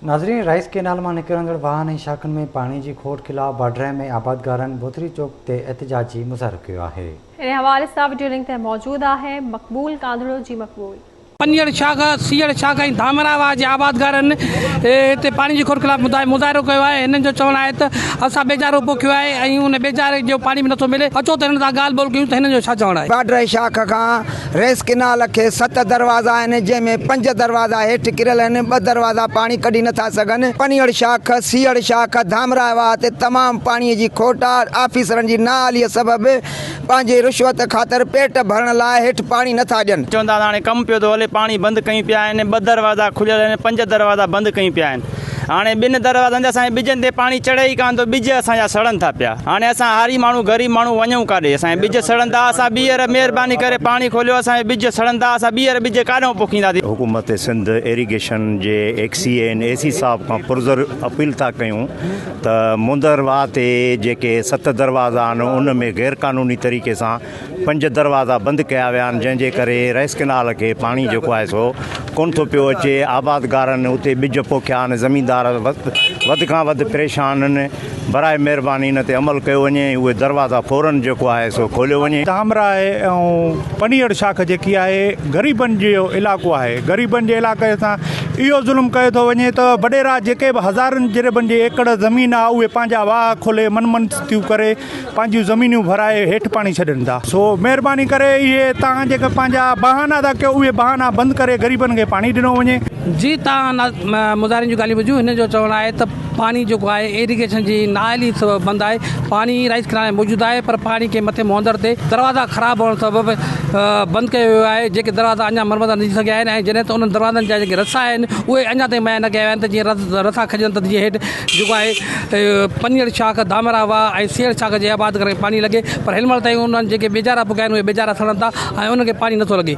ناظرين rice canal مان نڪرندڙ واهن ۽ شاخن ۾ پاڻي جي کوٽ خلاف باڊرهه ۾ آبادگارن بوٿري چوڪ تي احتجاجي مظاهرو ڪيو آهي. ان حوالي سان وڊيو لنڪ تي موجود آهي مقبول ڪانڌڙو جي مقبول. پنيئڙ شاخ، سيئڙ شاخ ۽ ڌامراهه واهه جي آبادگارن هتي پاڻي جي کوٽ خلاف مظاهرو ڪيو آهي. هنن جو چوڻ آهي ته اسان ٻيجارو پوکيو آهي ۽ ان ٻيجاري جو پاڻي به نٿو ملي، اچو ته هنن سان ڳالهه ٻولهه ڪيون ته هنن جو ڇا چوڻ آهي. باڊرهه شاخ کان ريس ڪئنال کي ست دروازا آهن، جنهن ۾ پنج دروازا هيٺ ڪريل آهن، ٻه دروازا پاڻي ڪڍي نٿا سگهن. پنيئڙ شاخ، سيئڙ شاخ، ڌامراهه واهه تي تمام پاڻي جي کوٽ آ، آفيسرن جي نااهليء سبب پنهنجي رشوت خاطر پيٽ ڀرڻ لاء هيٺ پاڻي نٿا ڏين. چون ٿا ته هاڻي ڪم پيو ٿو هلي، پاڻي بند ڪيون پيا آهن، ٻه دروازا کليل آهن، پنج دروازا بند ڪيون پيا آهن. هاڻي ٻن دروازن تي اسان جي ٻجن تي پاڻي چڙهي ئي ڪانه ٿو، ٻج اسان جا سڙن ٿا پيا. هاڻي اسان هاري ماڻهو غريب ماڻهو وڃون ڪاڏي؟ اسان جا ٻج سڙن ٿا، اسان ٻيهر مهرباني ڪري پاڻي کوليو، اسان جا ٻج سڙن ٿا، اسان ٻيهر ٻج ڪاڏانهن پوکينداسين؟ حڪومت سنڌ ايريگيشن جي ايڪس اي اين اي سي صاحب کان پرزور اپيل ٿا ڪيون ته موندر واهه تي جيڪي ست دروازا آهن ان ۾ غير قانوني طريقي سان پنج دروازا بند ڪيا ويا آهن جنهن جي ڪري رئيس ڪئنال کي پاڻي جيڪو آهي سو ڪونه ٿو پيو اچي آبادگارن اتي ٻج پوکيا آهن زميندار وڌ کان وڌ پريشان آهن براء مهرباني ان تي عمل ڪيو وڃي ۽ اهي دروازا فورن جيڪو آهي سو کوليو وڃي. ڌامراهي ۽ پنيئڙ شاخ جيڪي آهي غريبن جو علائقو آهي غريبن جي علائقي سان اهو ظلم ڪيو ٿو وڃي ته وڏيرا جيڪي به هزارن جريبن جي ايڪڙ زمين آهي اهي پنهنجا واهه کولي من منستيون ڪري پنهنجيون زمينيون ڀرائي هيٺ پاڻي ڇڏين ٿا سو مهرباني ڪري اهي توهان جيڪي پنهنجا بهانا ٿا ڪيو اهي بهانا بند ڪري غريبن کي پاڻي ڏنو وڃي. جي توهان مظاهرين جون ڳالهيون ٻڌيون هنن جو چوڻ آهي ته پاڻي جيڪو آهي ايريگيشن جي نااهلي سبب بند آهي پاڻي رائيس ڪئنال ۾ موجود آهي پر پاڻي کي مٿي مهندڙ تي دروازا خراب هئڻ سبب بند ڪيو ويو آهي جيڪي دروازا اڃا مرمت نه ٿي سگهيا آهن ۽ جڏهن ته انهن دروازن جا جيڪي رسا آهن اهي اڃا تائين مهيا نه ڪيا ويا آهن ته جيئن رسا کڄن ته جيئن هيٺ جيڪو آهي پنيئڙ شاخ، ڌامرا واهه ۽ سيئڙ شاخ جي آباد گهرن کي پاڻي لڳي پر هن مهل تائين انهن جيڪي ٻيجارا پڪايا آهن اهي ٻيجارا سڙن ٿا ۽ انهن کي پاڻي نٿو لڳي.